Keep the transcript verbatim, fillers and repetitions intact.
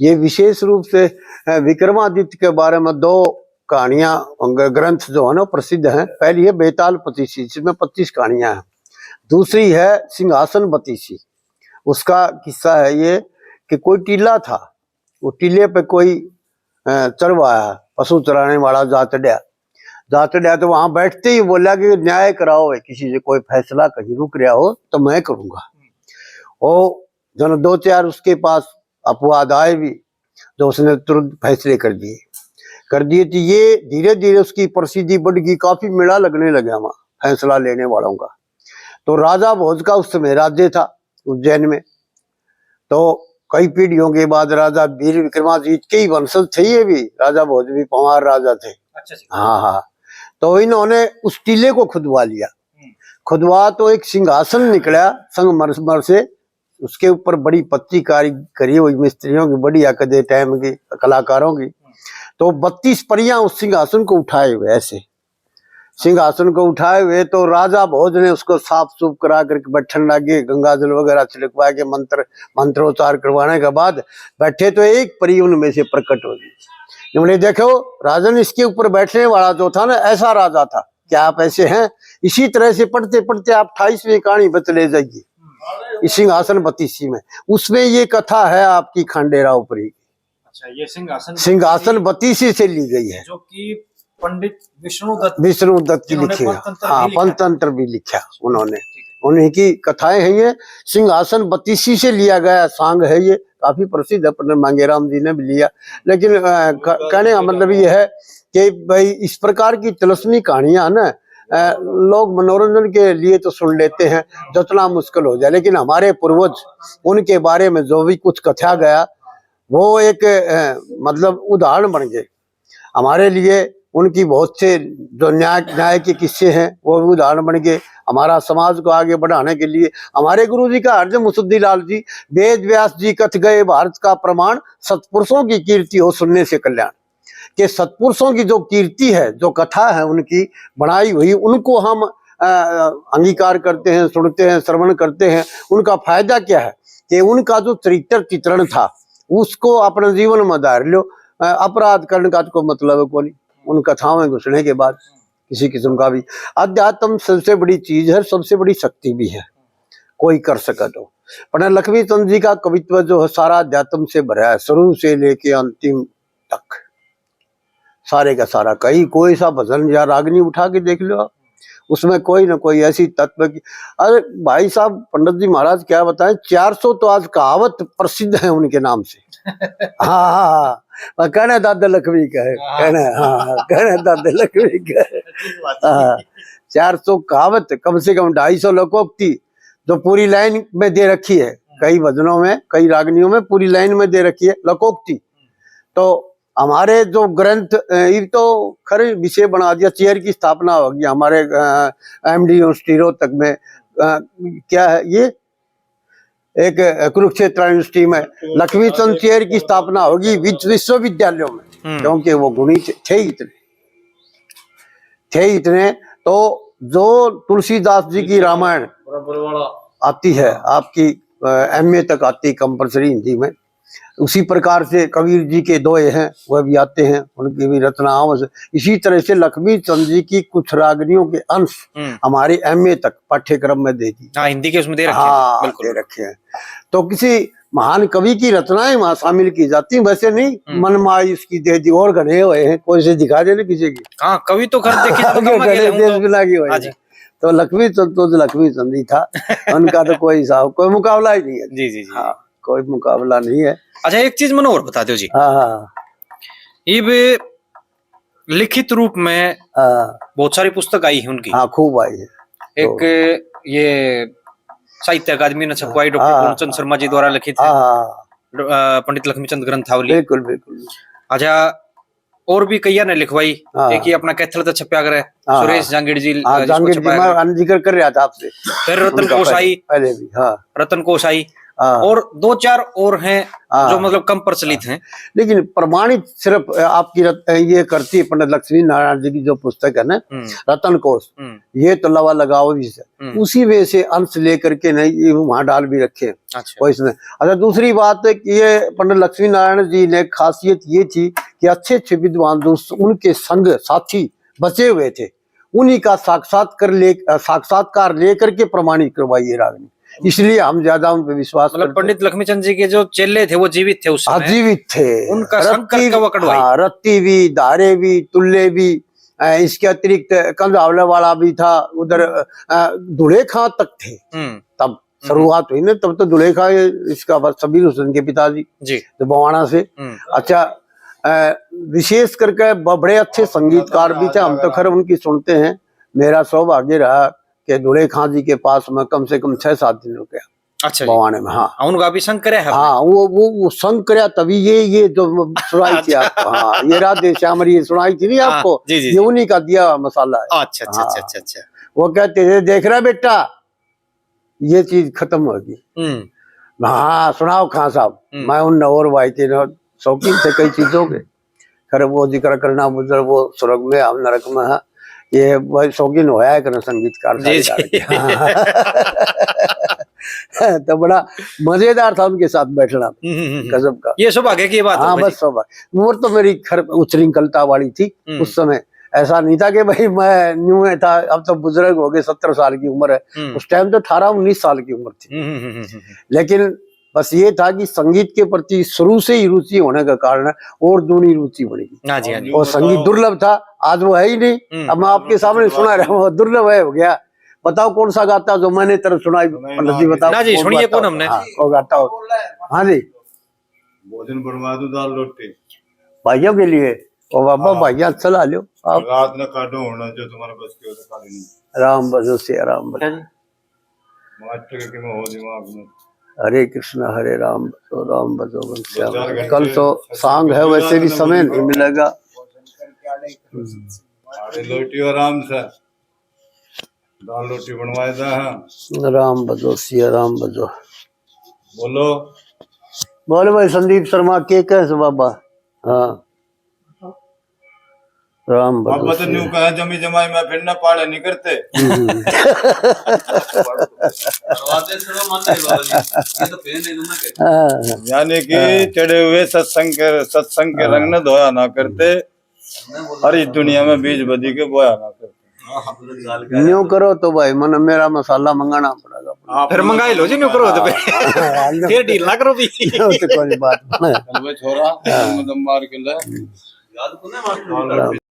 ये विशेष रूप से, अ, विक्रमादित्य के बारे में दो कहानियां, ग-, ग्रंथ जो है ना, प्रसिद्ध हैं। पहली है बेताल पतीसी, जिसमें पच्चीस कहानियां हैं। दूसरी है सिंहासन बतीसी। उसका किस्सा है ये कि कोई टीला था, वो टीले पे कोई, अ, चरवाहा, पशु चराने वाला जा चढ़या। जा चढ़या तो वहां बैठते ही बोला कि न्याय कराओ, है किसी से कोई फैसला कहीं रुक रहा हो तो मैं करूंगा। वो जन दो चार उसके पास अपवाद आए भी, तो उसने तुरंत फैसले कर दिए, कर दिए। तो ये धीरे धीरे उसकी प्रसिद्धि बढ़ गई, काफी मेला लगने लगा वहां फैसला लेने वालों का। तो राजा भोज का उस समय राज्य था उज्जैन में। तो कई पीढ़ियों के बाद राजा वीर विक्रमादित्य के ही वंशज थे ये भी। राजा भोज भी पंवार राजा थे। अच्छा जी। हाँ, हाँ। तो इन्होंने उस टीले को खुदवा लिया। हम्म। खुदवा तो एक सिंहासन निकला संगमरमर से, उसके ऊपर बड़ी पत्तीकारी करी हुई मिस्त्रियों की, बढ़िया कदे टाइम की, कलाकारों की। हम्म। तो बत्तीस परियां उस सिंहासन को उठाए हुए ऐसे, सिंहासन को उठाए हुए। तो राजा भोज ने उसको साफ सूफ करा करके बैठन लगे, गंगा जल वगैरह छिड़कवा के मंत्र, मंत्रोच्चार करवाने के बाद बैठे तो एक परी उनमें से प्रकट हो गई। उन्होंने देखो राजन, इसके ऊपर बैठने वाला जो था ना, ऐसा राजा था। क्या आप ऐसे हैं? इसी तरह से पढ़ते पढ़ते आप अट्ठाईसवीं कहानी पर चले जाइए, इस सिंहासन बत्तीसी में, उसमें ये कथा है आपकी खांडेराव परी। अच्छा, ये सिंहासन सिंहासन बत्तीसी से ली गई है, जो कि पंडित विष्णु दत्त विष्णु दत्त की लिखी है। हाँ, पंचतंत्र भी लिखा उन्होंने। उन्हीं की कथाएं हैं ये। सिंहासन बत्तीसी से लिया गया सांग है ये, काफी प्रसिद्ध है, पंडित मांगेराम जी ने भी लिया। लेकिन कहने का मतलब ये है कि भाई, इस प्रकार की तिलस्मी कहानियां ना, लोग मनोरंजन के लिए तो सुन लेते हैं, जितना मुश्किल हो जाए, लेकिन हमारे पूर्वज, उनके बारे में जो भी कुछ कथा गया, वो एक मतलब उदाहरण बन गए हमारे लिए। उनकी बहुत से जो न्याय न्याय के किस्से हैं, वो भी उदाहरण बन गए। हमारा समाज को आगे बढ़ाने के लिए हमारे गुरु जी का हरज मुसद्दी लाल जी, वेद व्यास जी कथ गए भारत का प्रमाण, सत्पुरुषों की कीर्ति हो सुनने से कल्याण। के सत्पुरुषों की जो कीर्ति है, जो कथा है उनकी बनाई हुई, उनको हम अंगीकार करते हैं, सुनते हैं, श्रवण करते हैं। उनका फायदा क्या है कि उनका जो चरित्र चित्रण था, उसको अपने जीवन में धार लो। अपराध करने का तो कोई मतलब को नहीं। उन कथाओं में घुसने के बाद किसी किस्म का भी, अध्यात्म सबसे बड़ी चीज है, सबसे बड़ी शक्ति भी है, कोई कर सके तो। पर लक्ष्मी चंद जी का कवित्व जो है, सारा अध्यात्म से भरा है, शुरू से लेके अंतिम तक, सारे का सारा। कहीं कोई सा भजन या रागनी उठा के देख लो आप, उसमें कोई ना कोई ऐसी तत्व की। अरे भाई साहब, पंडित जी महाराज क्या बताएं, चार सौ तो आज कहावत प्रसिद्ध है उनके नाम से। हाँ, हाँ, हाँ। कहने दादे लक्ष्मी का है, कहने, हाँ, कहने दादे लक्ष्मी का है। हाँ, चार सौ कहावत, कम से कम ढाई सौ लोकोक्ति, जो पूरी लाइन में दे रखी है, कई भजनों में, कई रागनियों में पूरी लाइन में दे रखी है लोकोक्ति। तो हमारे जो ग्रंथ, ये तो खरे विषय बना दिया, चेयर की स्थापना होगी हमारे एमडी यूनिवर्सिटी रोहतक में। क्या है ये, एक कुरुक्षेत्र यूनिवर्सिटी में लक्ष्मी चंद चेयर की स्थापना होगी विश्वविद्यालयों में, क्योंकि वो गुणी थे इतने, थे इतने। तो जो तुलसीदास जी की रामायण आती है आपकी, एमए तक आती कंपलसरी हिंदी में, उसी प्रकार से कबीर जी के दोहे हैं, वह भी आते हैं, उनकी भी रचनाओं से। इसी तरह से लक्ष्मी चंद जी की कुछ रागनियों के अंश हमारे एमए तक पाठ्यक्रम में दे दी। हाँ, हिंदी के उसमें दे रखे हैं। हाँ, बिल्कुल दे रखे हैं। तो किसी महान कवि की रचनाएं वहां शामिल की जाती हैं, वैसे नहीं। मन माई उसकी दे दी, और घने हुए हैं, कोई से दिखा देना किसी की। हाँ, कवि तो खैर देखे तो कम घने देश बिना की हुए हैं। तो लक्ष्मी चंद तो लक्ष्मी चंद ही था, उनका तो कोई हिसाब, कोई मुकाबला ही नहीं है। जी, जी, जी। हाँ, कोई मुकाबला नहीं है। अच्छा, एक चीज मने और बता दो जी। हाँ, हाँ। इब लिखित रूप में हाँ। बहुत सारी पुस्तक आई है उनकी। हाँ, खूब आई है। एक तो ये साहित्य अकादमी ने छपवाई, डॉक्टर हाँ। पूर्णचंद शर्मा जी द्वारा लिखित है। हाँ। पंडित लक्ष्मीचंद ग्रंथावली। बिल्कुल, बिल्कुल। अच्छा, और भी कईया ने लिखवाई। हाँ। एक ही अपना कैथल तक छपया करे, हाँ। सुरेश जांगीड़ जी, हाँ, जिसको जांगीड़ जी, मैं जिक्र कर रहा था आपसे। फिर रतन कोश आई। पहले भी, हाँ। रतन कोश आई। हाँ। और दो चार और हैं हाँ। जो मतलब कम प्रचलित हैं। लेकिन प्रमाणित सिर्फ, अ, आपकी रत-, अ, ये करती है पंडित लक्ष्मी नारायण जी की जो पुस्तक है ना, हम्म। रतन कोश, हम्म। ये तो लवा लगाओ भी से। हम्म। उसी में से अंश लेकर के नहीं, ये वहाँ डाल भी रखे हैं। अच्छा। वो इसमें। अच्छा, दूसरी बात है कि ये पंडित लक्ष्मी नारायण जी ने खासियत ये थी कि अच्छे अच्छे विद्वान जो उस-, उनके संग साथी बचे हुए थे, उन्हीं का साक्षात्कार ले, अ, साक्षात्कार लेकर के प्रमाणित करवाई ये रागनी, इसलिए हम ज्यादा उन पे विश्वास मतलब करते हैं। पंडित लक्ष्मीचंद जी के जो चेले थे, वो जीवित थे उस हाँ, समय। जीवित थे। उनका संग रत्ती करके वो कढ़वाई। हाँ, रत्ती भी, धारे भी, तुल्ले भी, अ, इसके अतिरिक्त कंधावले वाला भी था, उधर, अ, धुलेखा तक थे। हम्म। तब हम्म। शुरुआत हुई ना, तब तो धुलेखा ये इसका बस सबीर हुसैन के पिताजी जी। तो बवाना से। हम्म। अच्छा, अ, विशेष करके ब-, बड़े अच्छे संगीतकार भी थे, हम तो खैर उनकी सुनते हैं। मेरा सौभाग्य रहा कि धुलेखा जी के पास मैं कम से कम छह सात दिन रुका। अच्छा जी। बवाने में, हाँ। हाँ, उनका भी संग करया है हाँ, आपने? वो, वो, वो संग करया तभी ये, ये जो सुनाई थी अच्छा। आपको, हाँ, ये राधे श्याम ये सुनाई थी नहीं हाँ, आपको, जी, जी, ये जी। उन्हीं का दिया मसाला है। अच्छा, अच्छा, हाँ। अच्छा, अच्छा, अच्छा। वो कहते थे, "देख रहा बेटा, ये चीज खत्म होगी।" हम्म। हाँ, सुनाओ खां साहब। हम्म। मैं उन और भाई थे ना, शौकीन थे कई चीजों के। खैर, वो जिक्र करना, उधर वो स्वर्ग में, हम नरक में हैं। ये भाई शौकीन होया है करना संगीतकार जी, सारी जी। डाल के। तो बड़ा मजेदार था उनके साथ बैठना, हम्म, हम्म, हम्म। गजब का। ये सौभाग्य की बात हो हाँ, भाई बस जी। सौभाग्य। उम्र तो मेरी खैर उछरिंकलता वाली थी हम्म। उस समय। ऐसा नहीं था कि भाई मैं न्यू है था, अब तो बुजुर्ग हो गए, सत्तर साल की उम्र है। हम्म। उस टाइम तो अठारह उन्नीस साल की उम्र थी। हम्म, हम्म, हम्म, हम्म, हम्म। लेकिन बस ये था कि संगीत के प्रति शुरू से ही रुचि होने के कारण और दूनी रुचि बन गई। हाँ जी, हाँ जी। और संगीत दुर्लभ था, आज वो है ही नहीं। हम्म। अब मैं आपके सामने सुना रहा हूँ, दुर्लभ है हो गया। बताओ कौन सा गाता जो मैंने तरफ सुनाई, नहीं, पंडित जी ना, बताओ। ना जी, कौन सुनिए गाता कौन हो? हमने। हाँ, वो गाता हो। हाँ जी। भोजन बनवा दूं, दाल रोटी। भाइयों के लिए। ओ बाबा, हाँ। भाइयां, चला लो आप। रात ने काटो होना, जो तुम्हारे बस की हो तो काट नहीं। राम भजो सिया राम भजो। क्या जी? मास्टर के में हो दिमाग में। हरे कृष्णा, हरे राम भजो, राम भजो, घनश्याम दो चार भजो। घंटे कल तो सांग है, वैसे भी समय नहीं मिलेगा। अरे, लोटियो आराम से। दाल रोटी बनवाए दा है। राम भजो सिया राम भजो। बोलो। बोल भाई संदीप शर्मा, के कहे से बाबा? हाँ। राम भजो बाबा तो सिया। न्यू कहे, जमी जमाई में फिर ना पाले नहीं करते। हम्म। दरवाजे से तो मत है बाबा जी, ये तो पहन नहीं दूंगा क्या? हाँ। यानी कि हाँ। चढ़े हुए सत्संग के, सत्संग के हाँ। रंग ने धोया ना करते। और इस दुनिया में बीज बदी के बोया ना करते। न्यू करो तो भाई, मन मेरा मसाला मंगाना पड़ेगा। हाँ, फिर मंगाई लो जी, न्यू करो तो फिर। हाँ, न्यू। फिर ढील ना करो भी। न्यू तो कोई बात नहीं। चल भाई छोरा, हाँ। दम दम मार के ले। याद को ना मार।